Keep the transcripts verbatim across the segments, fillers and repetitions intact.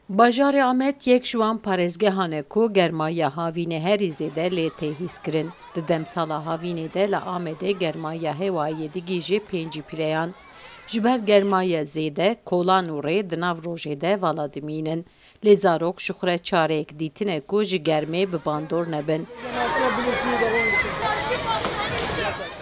Bajarê Amed yek ji wan parêzgehan e ku germaya havînê herî zêde lê tê hîskirin. Di demsala havînê de li Amedê germaya hewayê digihîje pêncî pîreyan. Ji ber germaya zêde, kolan û rê di nav rojê de vala dimînin. Lê zarok ji xwe re çareyek dîtine ku ji germê bi bandor nebin.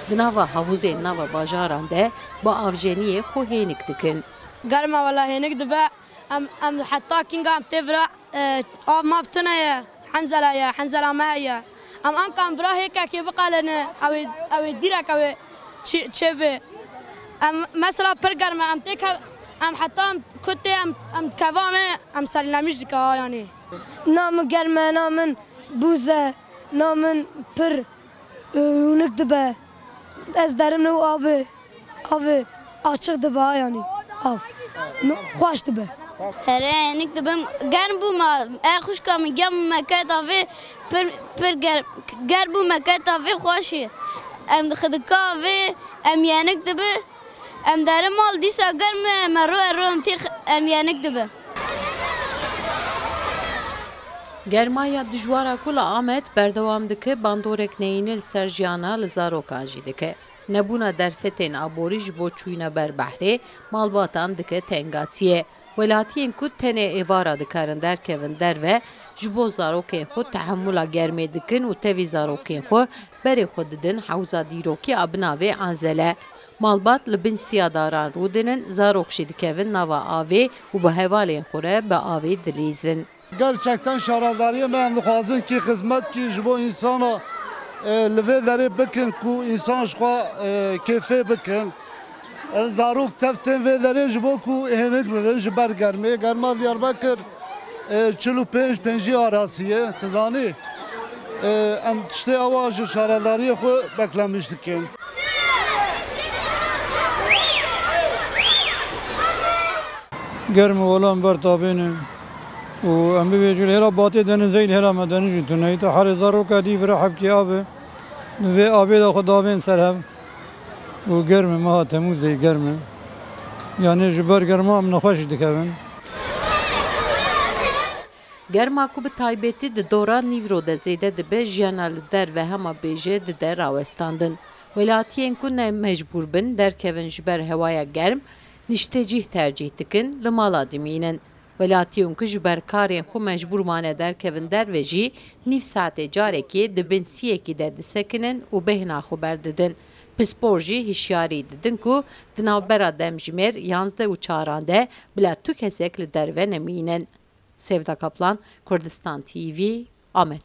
Di nava havûzên nava bajaran de bi avjeniyê xwe hênik dikin. Germa wela hênik dibe. Em, em heta kînga em tê vira, e, av mav tune ye, henzela ye, henzela me heye. Em anka em vira hêkekê biqelene, ew ê, ew ê dîrek ew ê çi-, çêbe. Em mesela pir germ e, em tê ke-, em heta em ku tê em, em dikeva me, em serînemîş dike ha yanî. Na min germ e, na min bûz e, na min pir, e, hûnik dibe. Ez derim li avê, avê açiq dibe ha yanî. Av. No, xweş dibe. Here yenik dibim. Germ bû ma. E xwişka min gem me ket avê. Pir, pir ger-, ger bû me ket avê xweşî. Em dixidika avê, em yenik dibi. Em derin mal dîsa germ e, me ro e ro em têx, em yenik dibi. Germaya dijwara ku li Amed berdewam dike, bandorek neyînî li ser jiyana li zarokan jî dike. Nebûna derfetên aborî ji bo çûyîna ber behrê malbatan dike tengasiyê. Welatiyên ku tenê êvara dikarin derkevin derve, ji bo zarokên xwe tehemûla germê dikin û tevî zarokên xwe berê xwe didin hewza dîrokî a binavê Anzele. Malbat li bin siya daran rûdinin, zarok jî dikevin nava avê û bi hevalên xwe re bi avê dilîzin. Gerçekten şaredariyê me, em dixwazin kî xizmet kî ji bo însana, e, li vê derê bikin ku însan ji xwe, e, kêfê bikin. E, zarok tev tên vê derê ji bo ku hênik bibin ji ber germê. Germa Diyarbekir, e, çil û pênc pêncî arasî ye, tu zanî. E, em tiştê ewa ji şaredariyê xwe beklemîş dikin. Germ û olan ber tavêne û em bibêjin hêla batê dene zeyl hêla me dene jî tune. Îta herê zaroka dî vira hebkê av e. Di vê avê de xwe davên ser hev û germ e, meha Temûzê germ e. Yanê ji ber germa em nexweş jî dikevin. Germa ku bi taybetî di dora nîvro de zêde dibe, jiyana li derve hema bêje dide rawestandin. Welatiyên ku ne mecbûr bin derkevin ji ber hewaya germ, niştecîh tercîh dikin, li mala dimînin. Welatiyên ku ji ber karên xwe mecbûr mane derkevin derve jî nîv saetê carekê di bin siyekî de disekinin û bêhna xwe berdidin. Pispor jî hişyarî didin ku di navbera demjimêr yanzdeh û çaran de bila tu kesek li derve nemînin. Sevda Kaplan, Kurdistan T V, Amed.